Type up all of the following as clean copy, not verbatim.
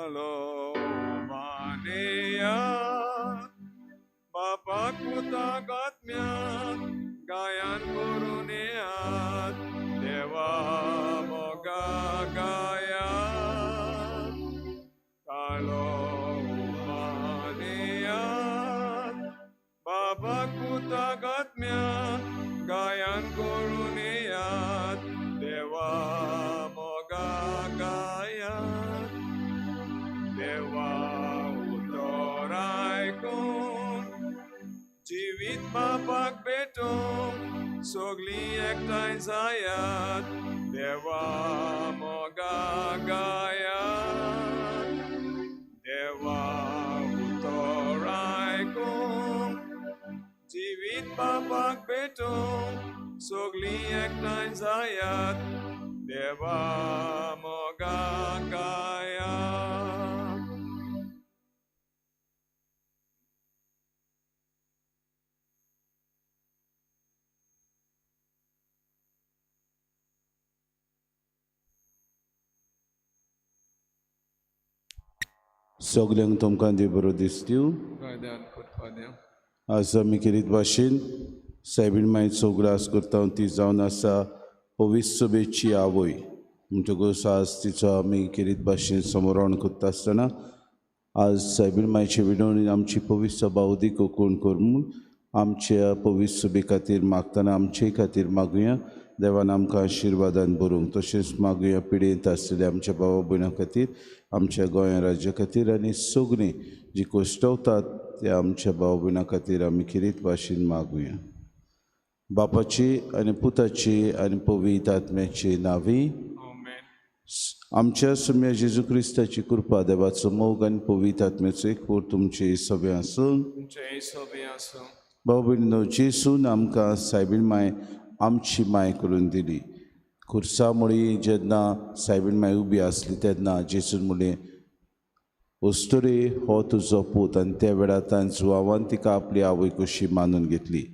कालोवानेयात बापाक पुताक आत्म्याक गायन करून येयात देवा मोगा गायात कालोवानेयात बापाक पुताक आत्म्याक गायन करून येयात देवा मोगा गायात देवा उतर आयकून जिवीत बापाक भेटूंक सगळीं एकठांय जायात देवा मोगा गायात देवा उतर आयकूंक जिवीत बापाक भेटूंक सगळीं एकठांय जायात देवा मोगा गायात. सगल्यांक तुमकां देव बरो दिसतीव. कायद्यान करपा. आज आमी केरीत भाशेन सायबीण मायचो उगडास करता ती जावन आसा पवित्र सभेची आवय. म्हणटकूच आज तिचो आमी केरीत भाशेन समरण करता आसतना आज सायबीण मायचे विनवणी आमची पवित्र सभा उदीक कोण कर म्हूण आमच्या पवित्र सभे खातीर मागतना आमचे खातीर मागुया. देवान आमकां आशिर्वादान भरूंक. तशेंच मागुया पिडेंत आसलेल्या आमच्या भावा भयणां खातीर, आमच्या गोंया राज्या खातीर आनी सगळीं जी कोश्टवतात त्या आमच्या भाव भयणां खातीर आमी खेरीत भाशेन मागुया. बापाची आनी पुताची आनी पवित्र आत्म्याची नांवी. आमच्या सुम्या जेजू क्रिस्ताची कृपा, देवाचो मोग आनी पवित्र आत्म्याचो एकवट तुमचे सगळे आसूं. भाव भयणीनो, जेजून आमकां सायबीण माय आमची माय करून दिली. खुर्सा मुळी जेन्ना सायबीण माय उबी आसली तेन्ना जेजून म्हणलें, अस्तुरे हो तुजो पूत. आनी त्या वेळार तांच्या जुवावान तिका आपली आवय कशी मानून घेतली.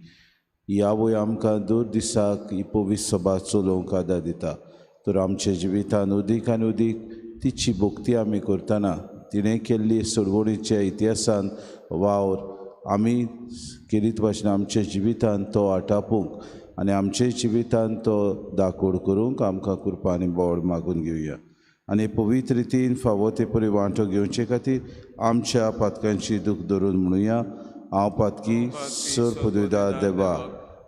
ही आवय आमकां दर दिसाक ही पवित्र सभा चलोवंक आदार दिता. तर आमच्या जिवितान उदीक आनी उदीक तिची भक्ती आमी करतना तिणें केल्ली सोडवणीच्या इतिहासान वावर आमी केरीत भाशेन आमच्या जिवितान तो आटापूंक आनी आमच्या जिवितान तो दाकोड करूंक आमकां कृपा आनी बोड मागून घेवया. आनी पवित्र रितीन फावो ते परी वांटो घेवचे खातीर आमच्या पातकांची दूख धरून म्हणुया, हांव पातकी सर पदवीदार देवा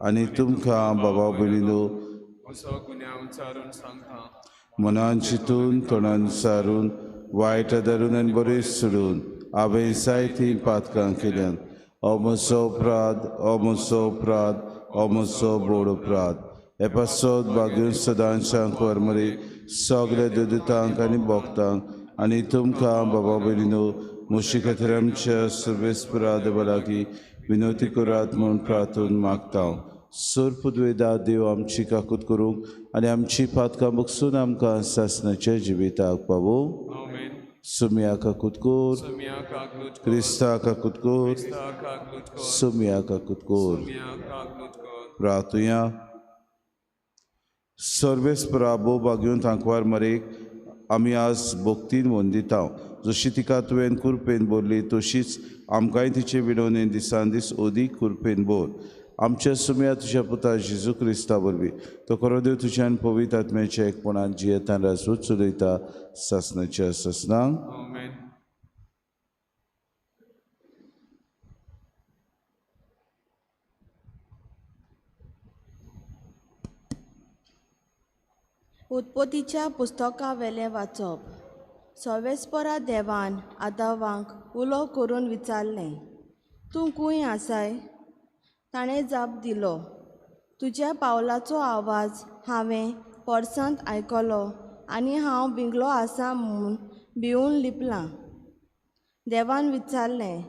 आनी तुमकां बाबा भयणीनो मनान चिंतून तोंडान सारून वायट धरून आनी बरें सोडून हांवें जायतीं पातकां केल्यान. हो म्हजो अपराध, हो म्हजो अपराध, हो म्हजो बोड अपराध. हे पासत भाग्यून सदांच्या कोरमरी सगल्या दुदितांक आनी भोक्तांक आनी तुमकां बाबा भयणीनो म्हजे खातीर आमच्या सर्वेस्परा देवा लागीं विनवती करात म्हूण प्रार्थून मागता. सर पुदवेदा देव आमची काकूत करूंक आनी आमची पातकां बगसून आमकां सासणाच्या जिविताक पावोवं. सुम्या काकूत कर, क्रिस्ता काकूत कर, सुम्या काकूत कर. प्रार्थुया. सर्वेस्परा भोव भाग्यून तांकवार मरेक आमी आज भक्तीन वंदिता. जशी तिका तुवें कुरपेन भरली तशीच आमकांय तिचे विनवणेन दिसान दीस अदीक कुरपेन भर. आमच्या सुम्या तुज्या पुता जेजू क्रिस्ता वरवीं तो खरो देव तुज्यान पवित्र आत्म्याच्या एकपणान जियेतान राजवट चलयता सासणाच्या सासणांक. उत्पत्तीच्या पुस्तकावेलें वाचप. सर्वेस्परा देवान आदावांक उलो करून विचारलें, तूं खंय आसाय? ताणें जाप दिलो, तुज्या पावलाचो आवाज हांवें पोरसांत आयकलो आनी हांव भिंगलो आसा म्हूण भिवून लिपलां. देवान विचारलें,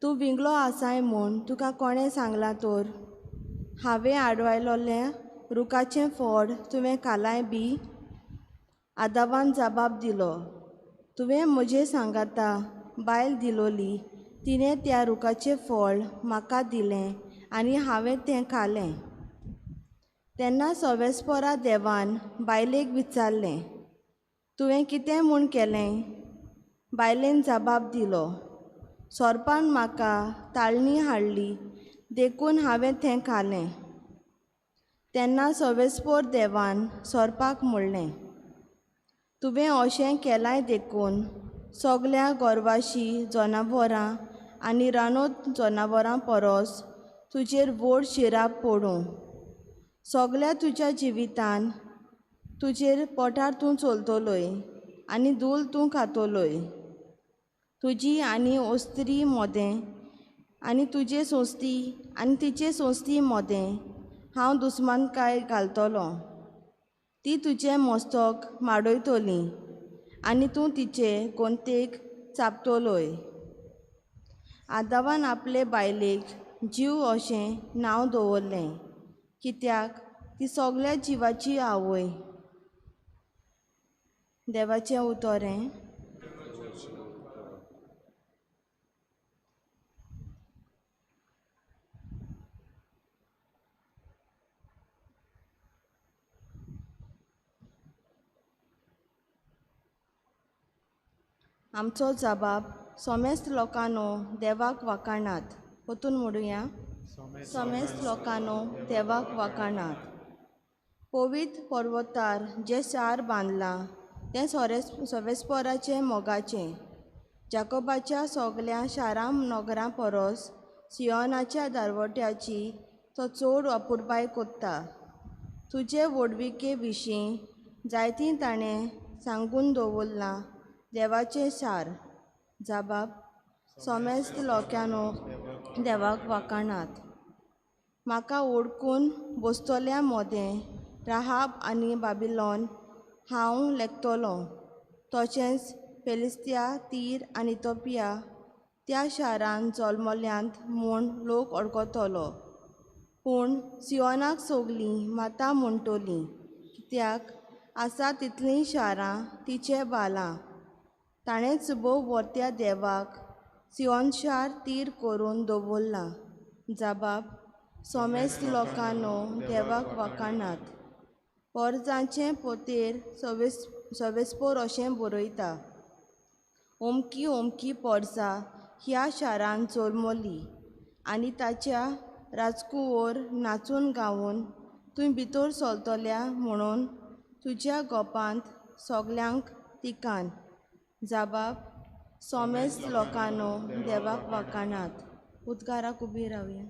तूं भिंगलो आसाय म्हूण तुका कोणें सांगलां तर? हांवें आडवायलोलें रुखाचें फळ तुवें खालाय बी? आदावान जबाब दिलो, तुवें म्हजे सांगाता बायल दिलोली, तिणें त्या रुखाचें फळ म्हाका दिलें आनी हांवें तें खालें. तेन्ना सर्वेस्परा देवान बायलेक विचारलें, तुवें कितें म्हूण केलें? बायलेन जबाब दिलो, सोरपान म्हाका ताळणी हाडली देखून हांवें तें खालें. तेन्ना सवेस्पोर देवान सोरपाक म्हणलें, तुवें अशें केलांय देखून सगल्या गोरवाशी जनावरां आनी रानोत जनावरां परस तुजेर व्हड शिराप पडूं. सगल्या तुज्या जिवितान तुजेर पोटार तूं चलतलोय आनी धूल तूं खातलोय. तुजी आनी ओस्त्री मोदें आनी तुजे सोंस्ती आनी तिचे सोंस्ती मोदें हांव दुस्मानकाय घालतलो. ती तुजें मस्तक माडयतली आनी तूं तिचे कोंतेक चापतलोय. आदावान आपले बायलेक जीव अशें नांव दवरलें, कित्याक ती सगल्या जिवाची आवय. देवाचें उतरें. आमचो जबाब सोमेस्त लोकांनो देवाक वाखाणात. परतून म्हणुया, सोमेस्त लोकांनो देवाक वाखाणात. पवित्र पर्वतार जें शार बांदलां तें सोवेस्पोराचें मोगाचें. जाकोबाच्या सगल्या शारां नगरां परस सियोनाच्या दारवट्याची तो चड अपुरबाय कोत्ता. तुजे व्हडविके विशीं जायतीं ताणें सांगून दवरलां देवाचें शार. जबाब सोमेस्त लोकांनो देवाक वाखाणात. म्हाका ओडकून बसतल्या मोदें राहाब आनी बाबिलोन हांव लेखतलो, तशेंच फेलिस्तिया, तीर आनी इथोपिया त्या शारान जल्मल्यांत म्हूण लोक अडकतलो. पूण सियोनाक सगलीं माता म्हणटलीं, कित्याक आसा तितलीं शारां तिचे बालां. ताणेंच भोव व्हरत्या देवाक सियोन शार तीर करून दवरलां. जबाब सोमेस्त लोकांनो देवाक वाखाणात. पोरजांचे पोतेर सवेस्पोर अशें बरयता, ओमकी ओमकी पोरजा ह्या शारान जल्मली आनी ताच्या राजकुंवर नाचून गावन तूं भितर चलतल्या म्हणून तुज्या गोपांत सगल्यांक तिकान. जबाब सोमेस्त लोकांनो देवाक वाखाणात. उद्गाराक उबी रावया.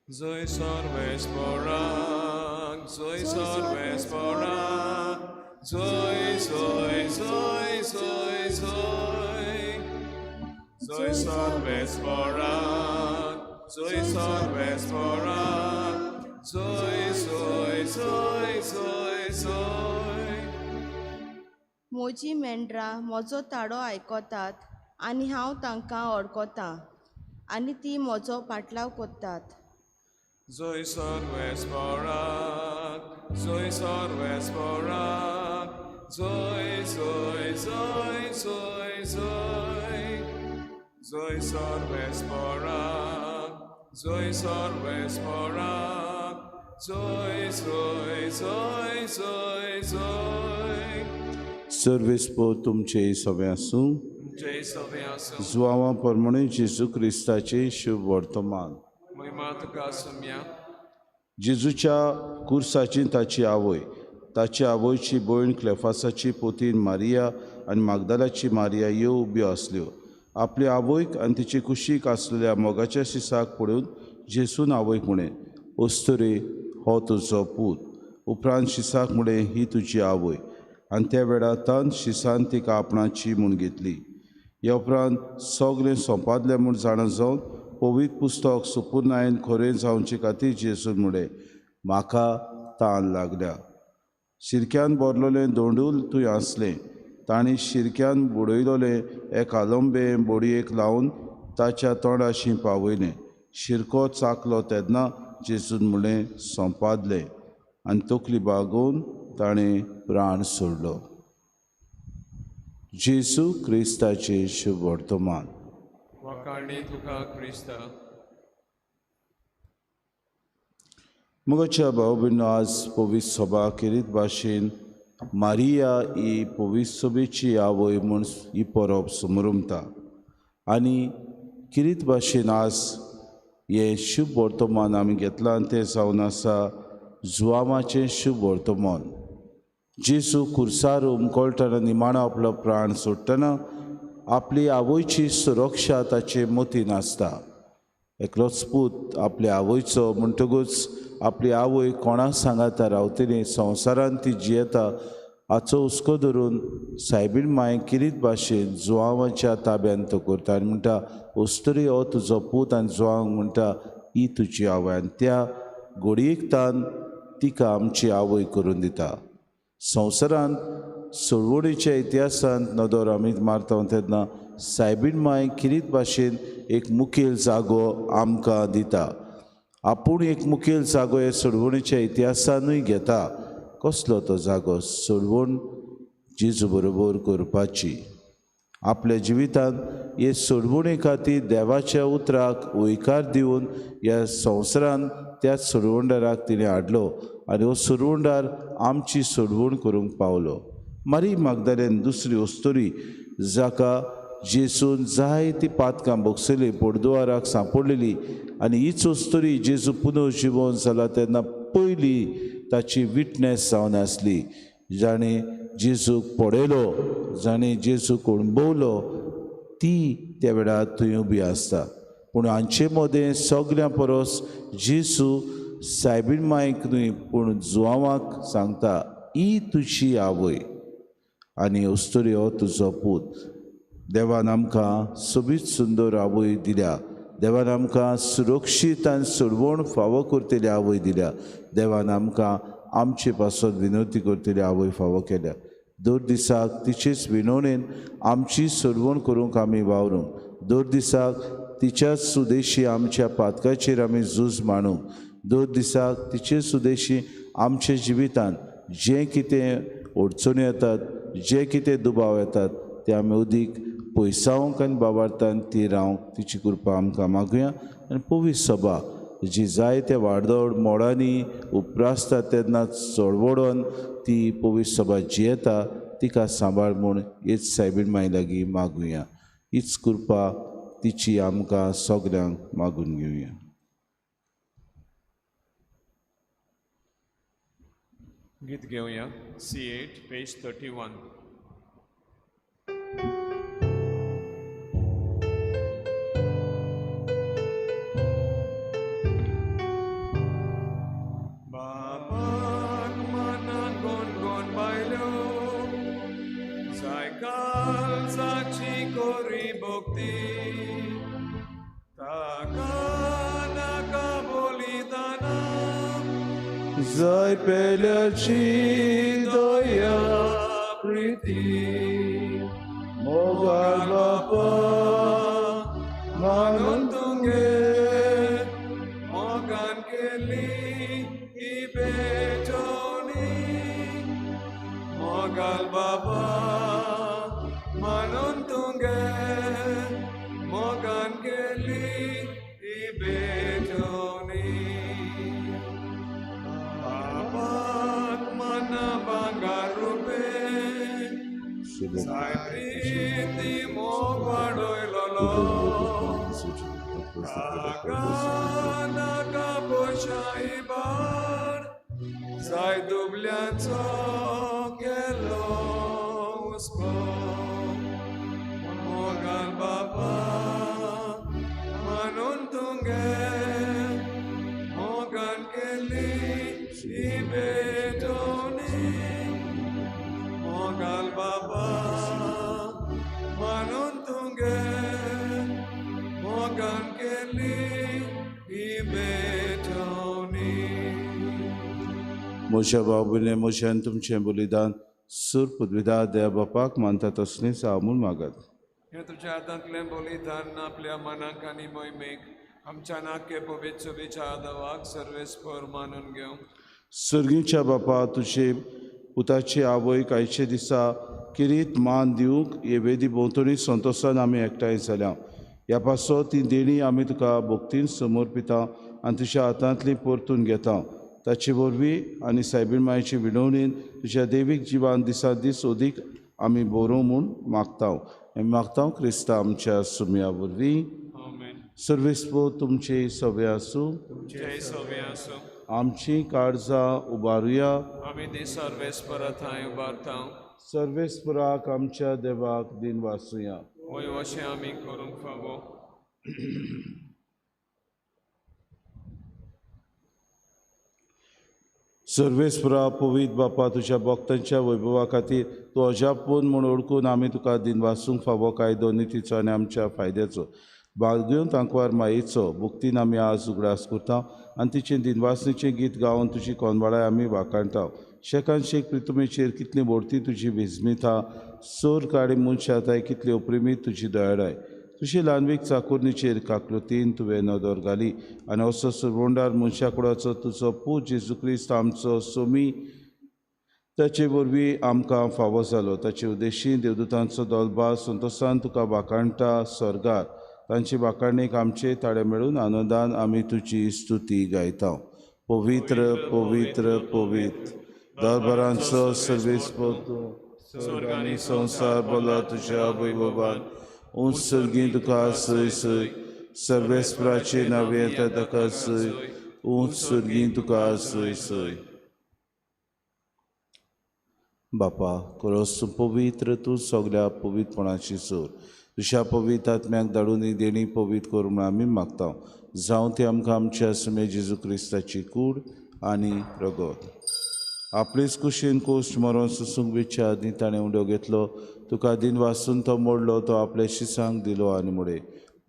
Zoe sarvesporak, Zoe sarvesporak, Zoe, Zoe, Zoe, Zoe, Zoe. Zoe sarvesporak, Zoe sarvesporak, Zoe, Zoe, Zoe, Zoe, Zoe. म्हजी मेंढरां म्हजो ताळो आयकतात आनी हांव तांकां वळखतां आनी ती म्हजो पाटलाव करतात. Zoe sarvesporak, Zoe sarvesporak, Zoe, Zoe, Zoe, Zoe, Zoe. Zoe sarvesporak, Zoe sarvesporak, Zoe, Zoe, Zoe, Zoe, Zoe. सर्वेस्पोर तुमचे सगळे आसूं. जय सवे आसूं. जुवांवा प्रमाणे जेजू क्रिस्ताचे शुभ वर्तमान. महिमा तुका सुम्या. जेजूच्या कुर्साची ताची आवय, ताची आवयची भयण क्लेफासाची पोतीन मारिया आनी मागदालाची मारिया ह्यो उब्यो आसल्यो. आपले आवयक आनी तिचे कुशीक आसलेल्या मोगाच्या शिसाक पळोवन जेजून आवयक म्हळें, अस्तुरे, हो तुजो पूत. उपरांत शिसाक म्हळें, ही तुजी आवय. आनी त्या वेळार तान शिसान तिका आपणाची म्हूण घेतली. ह्या उपरांत सगळें सोंपादलें म्हूण जाणा जावन पवित्र पुस्तक सुपुर्नायन खरें जावचे खातीर जेजून म्हळें, म्हाका तान लागल्या. शिरक्यान भरलेलें दोंडूल थंय आसलें. तांणी शिरक्यान बुडयलोलें एक आलंबे बोडयेक लावन ताच्या तोंडाशी पावयलें. शिरको चाकलो तेन्ना जेजून म्हळें, सोंपादलें. आनी तकली बागोवन ताणें प्राण सोडलो. जेजू क्रिस्ताचें शुभ वर्तमान. वाखाणी तुका क्रिस्ता. मोगाच्या भाव भयणींनो, आज पवित्र सभा खेरीत भाशेन मारिया ही पवित्र आवय म्हूण ही परब समरमता आनी किरीत भाशेन आज हें शुभ वर्तमान आमी घेतलां तें जावन आसा जुवामाचें शुभ वर्तमान। जेजू खुर्सार उमकळटना निमाणो आपलो प्राण सोडटना आपली आवयची सुरक्षा ताचे मतीन आसता। एकलोच पूत आपले आवयचो म्हणटकूच आपली आवय कोणा सांगाता रावतली, संवसारान ती जियेता हाचो हुस्को धरून सायबीण मांय किरीत भाशेन जुवांवाच्या ताब्यान तो करता आनी म्हणटा अस्तुरी हो तुजो पूत आनी जुवांक म्हणटा ही तुजी आवय आनी त्या घडयेक तान तिका आमची आवय करून दिता। संवसारांत सोडवणीच्या इतिहासांत नदर आमी मारता तेन्ना सायबीण मांय किरीत भाशेन एक मुखेल जागो आमकां दिता। आपूण एक मुखेल जागो हे सोडवणीच्या इतिहासानूय घेता। कसलो तो जागो? सोडवण जेजू बरोबर करपाची। आपल्या जिवितांत हे सोडवणे खातीर देवाच्या उतराक हयकार दिवन ह्या संवसारांत त्याच सोडवणदाराक तिणें हाडलो आनी हो सोडवणदार आमची सोडवण करूंक पावलो। मारी मागदालेन दुसरी अस्तुरी जाका जेजून जायती पातकां भोगसली, पडदुवाराक सांपडलेली आनी हीच अस्तुरी जेजू पुनर्जिवन जाला तेन्ना पयली ताची विटनेस जावन आसली, जाणें जेजूक पळयलो, जाणें जेजूक अणभवलो ती त्या वेळार थंय उबी आसता। पूण हांचे मदें सगळ्यां परस जेजू सायबीण मांयक न्हय पूण जुवांवाक सांगता ही तुजी आवय आनी अस्तुरी हो तुजो पूत। देवान आमकां सोबीत सुंदर आवय दिल्या, देवान आमकां सुरक्षीत आनी सोडवण फावो करतली आवय दिल्या, देवान आमकां आमचे पासत विनवती करतली आवय फावो केल्या। दर दिसाक तिचेच विनवणेन आमची सोडवण करूंक आमी वावरूंक, दर दिसाक तिच्याच सुदेशी आमच्या पातकाचेर आमी झूज मांडूंक, दर दिसाक तिचे सुदेशी आमच्या जिवितांत जें कितें अडचण्यो येतात, जे कितें दुबाव येतात ते आमी अदीक पयसावंक आनी बाबार्थान ती रावंक तिची कृपा आमकां मागुया। आनी पवित्र सभा जी जायते वाडदोड मोडांनी उप्रासता तेन्ना चळवळोन ती पवित्र सभा जियेता तिका सांबाळ म्हूण हेच सायबीण मांय लागीं मागुया। हीच कृपा तिची आमकां सगल्यांक मागून घेवया। गीत घेवया C8 page 31। बाबाक मना गोन गोन बायलो जाय काळजाची कोरी भक्ती ताका नाका बलिदाना जाय पेल्याची दया प्रीती मोगाळ बापा मानून तुंगे मोगान केली ही भेटवणी मोगाळ बाबा मानून तुंगे मोगान केली ही भेटवणी बाबाक मना भांगर रुपे जाय प्रीती मोग वाडयलोलो ताका नाका पयशां इबाड जाय दुबल्यांचो केलो हुस्को मोगाल बाबा मानून तुंगे मोगान केली ही भेटवणी मोगाल बाबा मानून तुंगे मोगान केली ही भेटवणी। म्हज्या बाबुले म्हज्यान तुमचें बलिदान सूर पदवीदार देवा बापाक मानता तसलेंच हांव म्हूण मागत। हें तुज्या हातांतलें बलिदान आपल्या मनाक आनी मोहिमेक आमच्या नाके पवित्र सभेच्या आदावाक सर्वेस्पर मानून घेवं। सर्गीच्या बापा तुजे पुताची आवय आयचे दिसा किरीत मान दिवंक हे वेदी भोंवतणी संतोशान आमी एकठांय जाल्या। ह्या पासत ती देणी आमी तुका भक्तीन समर्पिता आनी तुज्या हातांतली परतून घेता। ताचे वरवीं आनी सायबीण मायचे विनवणीन तुज्या देवीक जिवान दिसा दीस अदीक आमी बरोवं म्हूण मागता. आमी मागता क्रिस्ता आमच्या सुम्या वरवीं. सर्वेस्पो तुमचे सवे आसूं. आमची काळजां उबारुया. सर्वेस्पराक आमच्या देवाक दिन वासुया. सर्वेस्परा पवित्र बापा, तुज्या भक्तांच्या वैभवा खातीर तूं अजापून म्हूण ओळखून आमी तुका दिनवासूंक फावो कायदो नितीचो आनी आमच्या फायद्याचो बाळगून तांकवार मायेचो भक्तीन आमी आज उगडास करता आनी तिचें दिनवासणेचें गीत गावन तुजी कोनवाळाय आमी वाखाणटा. शेकान शेक प्रितुमेचेर कितली मोडती तुजी विजमिता, सोर काडी मनशाताय कितली अप्रेमीत तुजी दयाळाय. तुजी ल्हानवीक चाकुरणीचेर काकलुतीन तुवें नदर घाली आनी असो सुरवंडार मनशा कुडाचो तुजो पूत जेजू क्रिस्त आमचो सोमी ताचे वरवीं आमकां फावो जालो. ताचे उद्देशी देवदूतांचो दोलबा संतोसान तुका वाखाणटा स्वर्गार. तांचे वाखाणीक आमचे ताळे मेळून आनंदान आमी तुजी स्तुती गायता. पवित्र पवित्र पवित्र दरबारांचो सर्वेस्पर तूं, स्वर्ग आनी संवसार भरला तुज्या वैभवान. उंच सर्गीं तुका सय सय, सर्वेस्पराचे नांव येता ताका सय, उंच सर्गीं तुका सय सय. बापा, खरोच तूं पवित्र, तूं सगल्या पवित्रपणाची सोर. तुज्या पवित्र आत्म्याक धाडून ही देणी पवित्र कर म्हूण आमी मागता. जावं ती आमकां आमच्या सुमे जेजू क्रिस्ताची कूड आनी रगत. आपलेच कुशीन कोश्ट मरोन सोसूंक वेच्या आदीं ताणें उडो घेतलो, तुका दिन वासून तो मोडलो, तो आपल्या शिसांक दिलो आनी मुडे,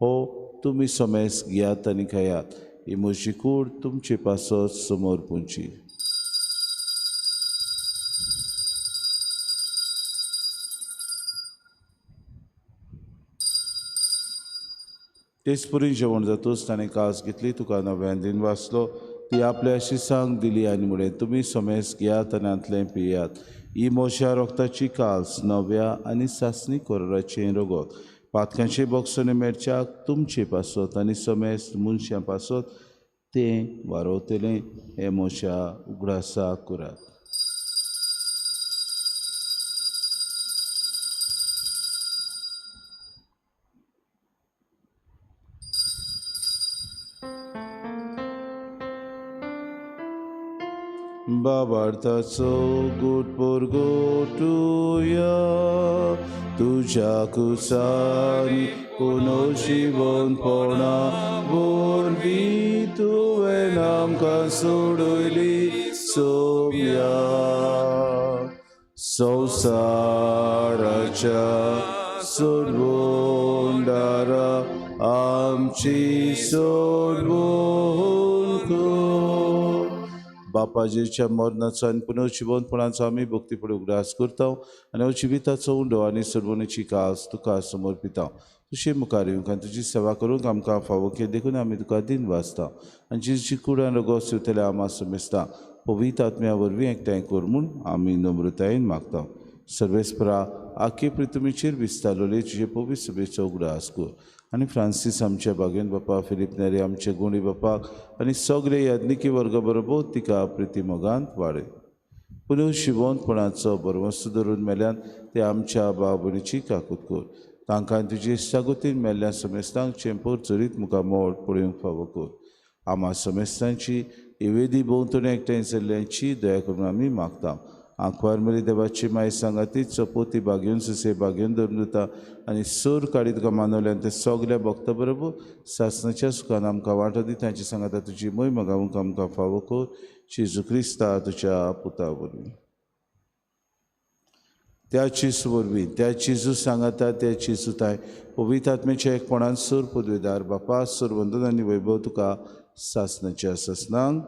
हो तुमी समेस घेयात आनी खायात, ही म्हजी कूड तुमचे पासत समोर पुंची. तेच पुरी जेवण जातूच ताणें कास घेतली, तुका नव्यान दिन वाचलो, ती आपल्या शिसांक दिली आनी मुडे, तुमी समेस घेयात आनी हांतलें पियात, ही म्हज्या रोगताची काल्स नव्या आनी सासणी कोराचें रगत. पातकांचे बोगसणे मेळच्याक तुमचे पासत आनी समेस्त मनशां पासत तें वारोवतलें. हें म्हज्या उगडासा करात. बाबार्थाचो गोट पोरगोटुया, तुज्या कुसानी पुनो जिवनपणा वरवीं तुवें आमकां सोडयली सोम्या. संवसाराच्या सोडवणदारा आमची सोडवण कर. बापाजीच्या मरणाचो आनी पुनर्जिवनपणाचो आमी भक्तीपण उगडास करता आनी जिविताचो उंडो आनी सोडवणेची कास तुका समर्पिता. तुजे मुखार येवंक आनी तुजी सेवा करूंक आमकां फावो केली देखून आमी तुका दिन वाचता आनी जिची कूड आनी रगत शिवतले आमा समेस्ता पवित्र आत्म्या वरवीं एकठांय कर म्हूण आमी नम्रतायेन मागता. सर्वेस्परा आखे पृथ्वीचेर विस्तारलेले तुजे पवित्र सभेचो उगडास कर आनी फ्रांसीस आमच्या बागेन बापा, फिलीप नेरी आमचे गुणी बापाक आनी सगळे याज्ञिकी वर्ग बरोबर तिका प्रिती मोगांत वाडय. पुनः शिवोनपणाचो बरवंस धरून मेल्यान ते आमच्या भाव भयणीची काकूत कर. तांकां तुजे सागोतीन मेल्ल्या समेस्तांक चेंपोर चरीत मुखार मोड पळोवंक फावो कर. आमा समेस्तांची इवेदी भोंवतणी एकठांय जाल्ल्यांची दया करून आमी मागता. आंकवार मेरी देवाची माय सांगाती चपोती बागेवन सुसे बागेवन धरून दिता आनी सोर काडी तुका मानवल्यान ते सगल्या भक्ता बरोबर सासणाच्या सुखान आमकां वांटो दी. तांची सांगाता तुजी मोय मगावंक आमकां फावो कर. जेजू क्रिस्ता तुज्या पुता वरवीं. त्या चीज वरवीं त्या चीजू सांगाता त्या चिजू ताय पवित्र आत्म्याच्या एकपणान सूर पदवेदार बापा सूर वंदन आनी वैभव तुका सासणाच्या सासणांक.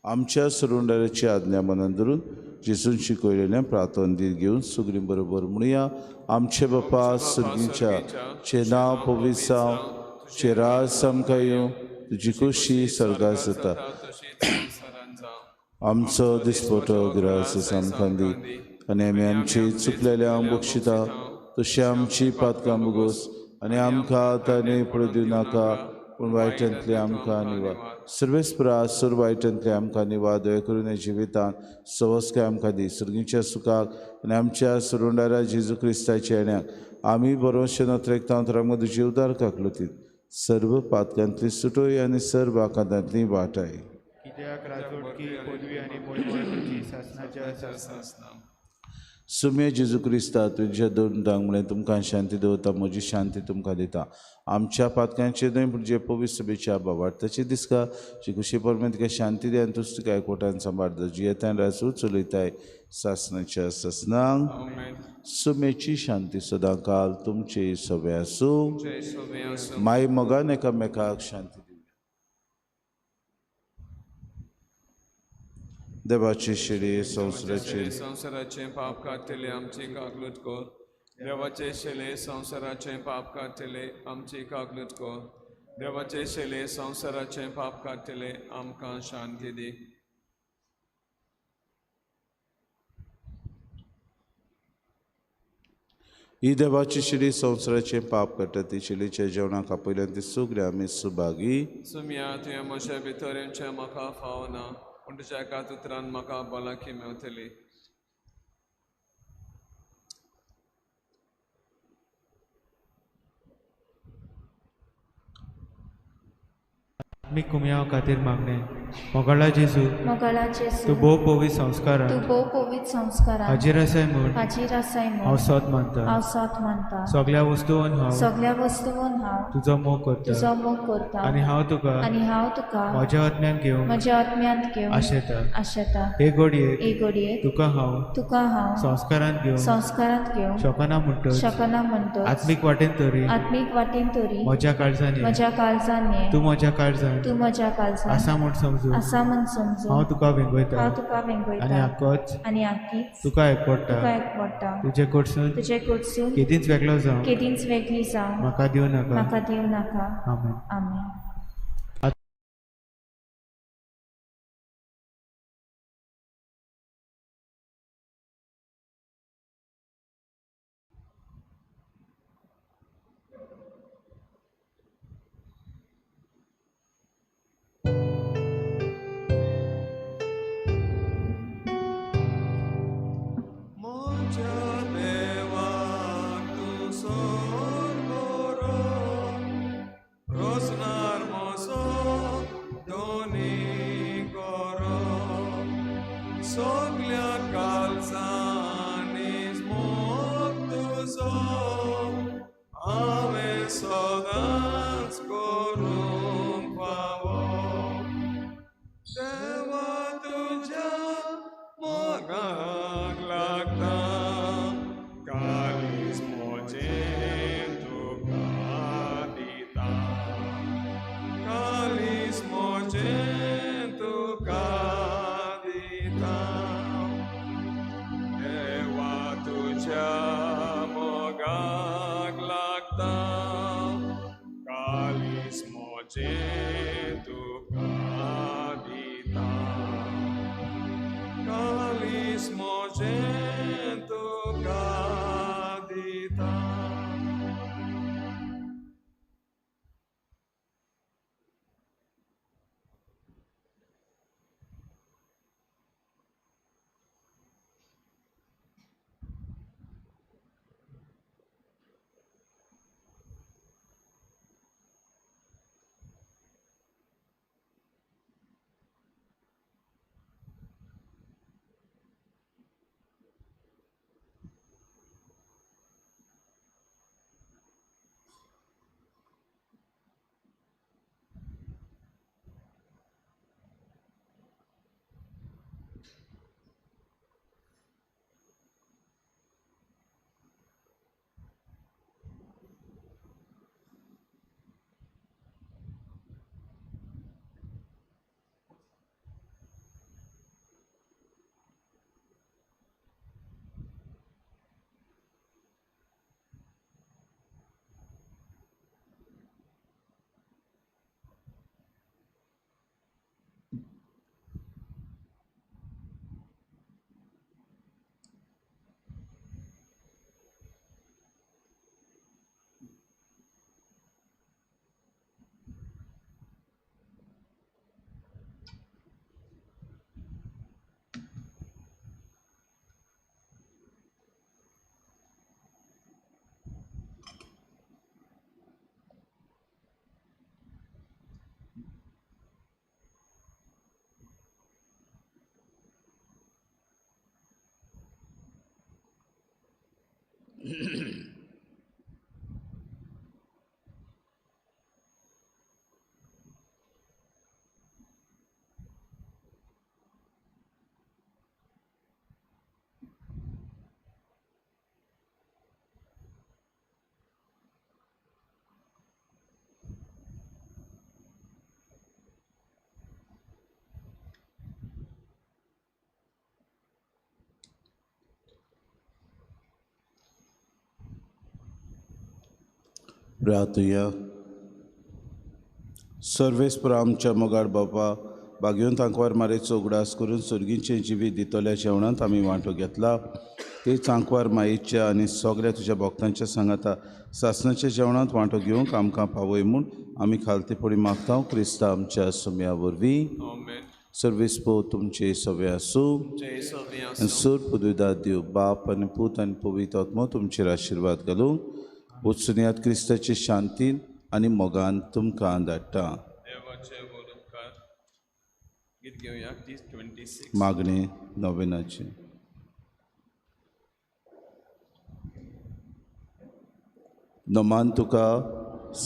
आमच्या सरुंडाराची आज्ञा मनान धरून जेजून शिकयलेल्या प्रार्थना घेवन सगळीं बरोबर म्हणुया. आमचे बापा सर्गीच्या, चे नांव पवित्र जावं, चे राज आमकां येवं, तुजी खोशी स्वर्गार जाता. आमचो दिसपटो ग्रास आमकां दी आनी आमी आमची चुकलेल्या बक्षिता तशी आमची पातकां भोगोस आनी आमकां ताणें पळय दिवं नाका, पूण वायटांतले आमकां निवार. सर्वेस्परा सर वायटांतले आमकां निवार. दया करून जिवितांत सवस्काय आमकां दी. सर्गीच्या सुखाक आनी आमच्या सुरुंडारा जेजू क्रिस्ताच्या येण्याक आमी बरोवचे नत्रेकता तर आमकां तुजी उदार काकलतीत सर्व पातकांतली सुटोय आनी सर्व आकांतांतली वाटाय. कित्याक राजवटकी पदवी आनी मोहिमा तुजी सासणाच्या सासणां. सुम्या जेजू क्रिस्ता तुज्या दोन दांग म्हळें तुमकां शांती दवरता, म्हजी शांती तुमकां दिता. आमच्या पातकांचेर न्हय पूण जे पवित्र सभेच्या बाबार्थाचे दिसका जी खुशी परमेन तुका शांती दी आनी तुज तुका एकवटान सांबाळ जियेतान राजू चलयताय सासणाच्या सासणांक. सुमेची शांती सदां काल तुमचे सगळे आसूं. माय मोगान एकामेकाक शांती दिवया. देवाची शिडी संवसाराचे संवसाराचे पाप काडटले आमची काकलूट कर. देवाचे शेले संवसाराचे पाप काडटले आमची काकलूट कर. देवाचे शेले संवसाराचे पाप काडटले आमकां शांती दी. ही देवाची शिडी संवसाराचे पाप काडटा ती शिडीच्या जेवणाक आपयल्यान ती सगळी आमी सुभागी. सुम्या तुवें म्हज्या भितर येवचें म्हाका फावना, पूण तुज्या एकाच उतरान म्हाका भलायकी मेवतली. आत्मीक कुमयाव खातीर मागणें. मोगाळा जेजू, मोगाळा जेजू, तूं भोव पवित्र संस्कारान, तूं भोव पवित्र संस्कारान हाजीर आसाय म्हूण, हाजीर आसाय म्हूण हांव सोद मानता, हांव सोद मानता. सगळ्या वस्तून हांव, सगळ्या वस्तून हांव तुजो मोग करता, तुजो मोग करता आनी हांव तुका, आनी हांव तुका म्हज्या आत्म्यान घेवन, म्हज्या आत्म्यांत घेवन आशेता. आशेता. हे घडयेक, हे घडयेक तुका हांव, तुका हांव संस्कारांत घेवन, संस्कारांत घेवन शकना म्हणटच, शकना म्हणटच आत्मीक वाटेन तरी, आत्मीक वाटेन तरी म्हज्या काळजान, म्हज्या काळजान ये, तूं म्हज्या काळजान, तूं म्हज्या काळजान आसा म्हूण समजून, आसा म्हूण समजून हांव तुका वेंगयता, हांव तुका वेंगयता आनी आकोच, आनी आकीच तुका एकवडटा, तुका एकवडटा. तुजे कडसून, तुजे कडसून केदींच वेगळो जावं, केदींच वेगळी जावं म्हाका दिवं नाका, म्हाका दिवं नाका. आमेन. आमेन. Rosnar प्रार्थुया. सर्वेस्पर आमच्या मोगाळ बापा, भाग्यवंत आंकवार मारेचो उगडास करून सर्गीचें जिवीत दितल्या जेवणांत आमी वांटो घेतला, तेच आंकवार मायेच्या आनी सगळ्या तुज्या भक्तांच्या सांगाता सासणाच्या जेवणांत वांटो घेवंक आमकां पावय म्हूण आमी खालतेपणी मागता क्रिस्ता आमच्या सुम्या वरवीं. सर्वेस्पर तुमचे सगळे आसूं. आनी सोर पदवीदार देव बाप आनी पूत आनी पवित्र आत्मो तुमचेर आशिर्वाद घालूं. वचुनयात क्रिस्ताचे शांतीन आनी मोगान तुमकां धाडटा. मागणें नोवेनाचें. नमान तुका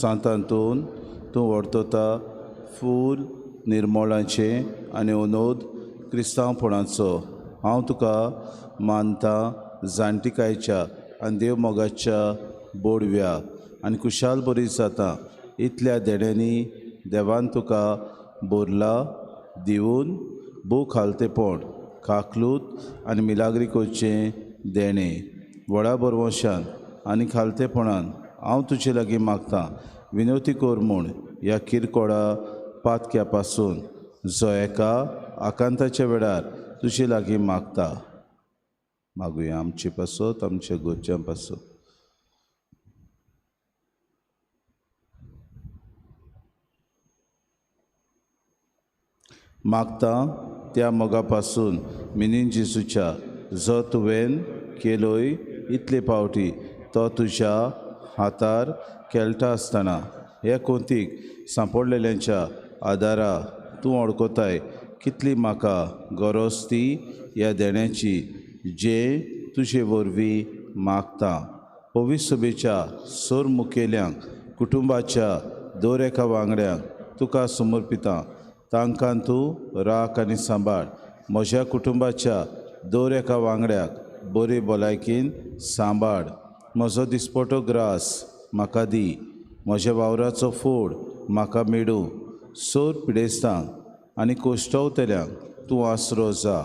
सांतांतून तूं व्हरतता फूल निर्मोळाचें आनी अनोद क्रिस्तांवपणाचो. हांव तुका मानता जाणटिकायच्या आनी देव मोगाच्या बोडव्या आनी खुशाल बरी जाता. इतल्या देण्यांनी देवान तुका बोरला दिवन भोव खालतेपण काकलूत आनी मिलाग्री करचें देणें व्हडा बरवशान आनी खालतेपणान हांव तुजे लागीं मागता विनवती कर म्हूण ह्या किरकोळा पातक्या पासून जो एका आकांताच्या वेळार तुजे लागीं मागता. मागुया आमचे पासत, आमच्या घरच्यां पासत. मागता त्या मोगा पासून मिनीन जेजूच्या जो तुवें केलोय इतले पावटी तो तुज्या हातार खेळटा आसतना ह्या कोंतीक सांपडलेल्यांच्या आदारा तूं वळखताय कितली म्हाका गरज ती ह्या देण्याची जे तुजे वरवीं मागता. पवित्र सभेच्या सोर मुखेल्यांक, कुटुंबाच्या दर एका वांगड्यांक तुका समर्पिता. तांकां तूं राख आनी सांबाळ. म्हज्या कुटुंबाच्या दर एका वांगड्याक बरी भलायकीन सांबाळ. म्हजो दिसपटो ग्रास म्हाका दी. म्हज्या वावराचो फोड म्हाका मेळूं. सोर पिडेस्तांक आनी कोश्टवतल्यांक तूं आसरो जा.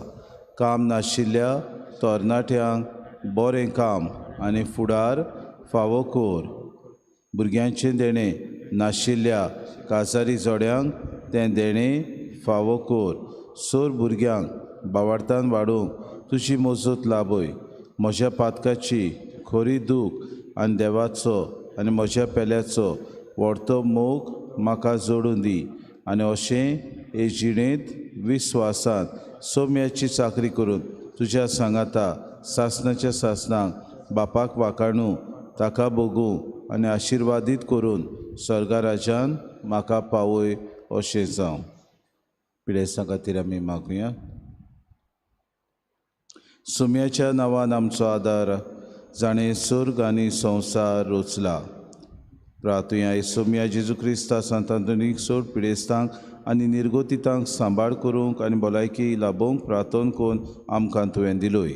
काम नाशिल्ल्या तरणाट्यांक बरें काम आनी फुडार फावो कर. भुरग्यांचें देणें नाशिल्ल्या काजारी जोड्यांक तें देणें फावो कर. सोर भुरग्यांक बावार्थान वाडोवंक तुजी मजत लाभय. म्हज्या पातकाची खरी दूख आनी देवाचो आनी म्हज्या पेल्याचो व्हडतो मोग म्हाका जोडून दी आनी अशें हे जिणेंत विस्वासांत सोम्याची चाकरी करून तुज्या सांगाता सासणाच्या सासणाक बापाक वाकाणू ताका भोगूं आनी आशिर्वादीत करून स्वर्गा राजान म्हाका पावय अशें जावं. पिडेस्तां खातीर आमी मागुया. सुम्याच्या नांवान आमचो आदार जाणें स्वर्ग आनी संवसार रचला. प्रार्थुया सोम्या जेजू क्रिस्ता सांतांतोनीक सोड पिडेस्तांक आनी निर्गोतितांक सांबाळ करूंक आनी भलायकी लाभोवंक प्रार्थन करून आमकां तुवें दिलोय.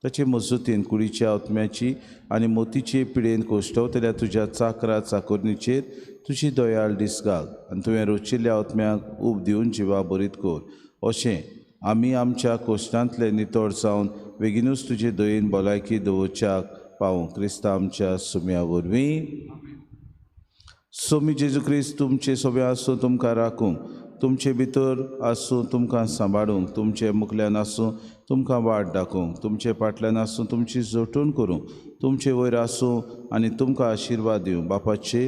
ताचे मजतीन कुडीच्या आत्म्याची आनी मोतीचे पिडेन कोश्टवतल्या तुज्या चाकरा चाकोरणीचेर तुजी दयाळ दीस घाल आनी तुवें रोचिल्ल्या आत्म्याक ऊब दिवन जिवा बरीत कर. अशें आमी आमच्या कोश्टांतले नितळ जावन बेगीनूच तुजे दयेन भलायकी दवरच्याक पावूं. क्रिस्ता आमच्या सुम्या वरवीं. सोमी जेजू क्रिस्त तुमचे सोबे आसूं तुमकां राखूंक, तुमचे भितर आसूं तुमकां सांबाळूंक, तुमचे मुखल्यान आसूं तुमकां वाट दाखोवंक, तुमचे फाटल्यान आसूं तुमची जोटून करूंक, तुमचे वयर आसूं आनी तुमकां आशिर्वाद दिवं. बापाचे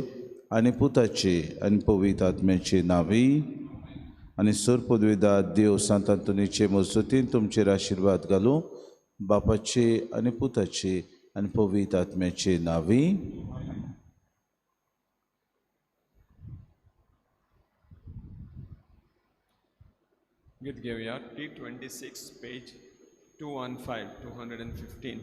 आनी पुताचे आनी पवित्र आत्म्याचे नांवी. आनी सोर पदवीदार देव सांतांतोनीचे मजतीन तुमचेर आशिर्वाद घालूं. बापाचे आनी पुताचे आनी पवित्र आत्म्याचे नांवी. गीत घेवया T26 page 215 215.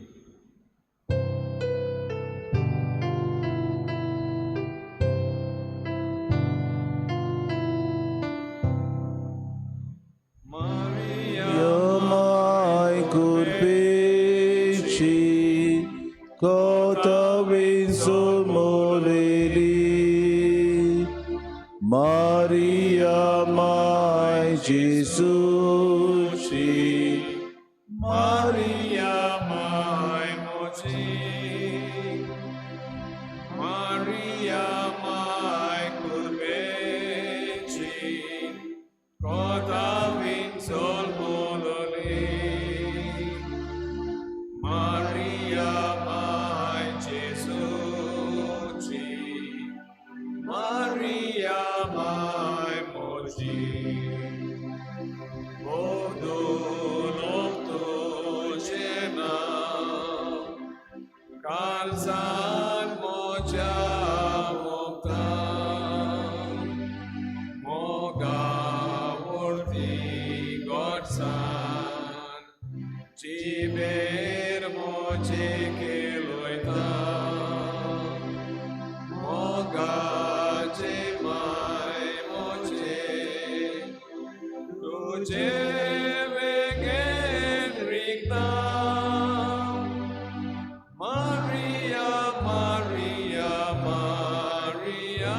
Maria, my Jesus, Maria, my Moji, Maria, Otavin sol mololi Maria mai Gesuci Maria mai moji Modulom tu Calzan moja mokta Moga murti Godsan Jiber moje keloita Moga je mai moje Tuje vegen rikta Maria, Maria, Maria,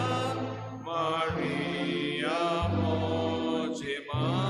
Maria, moje mai.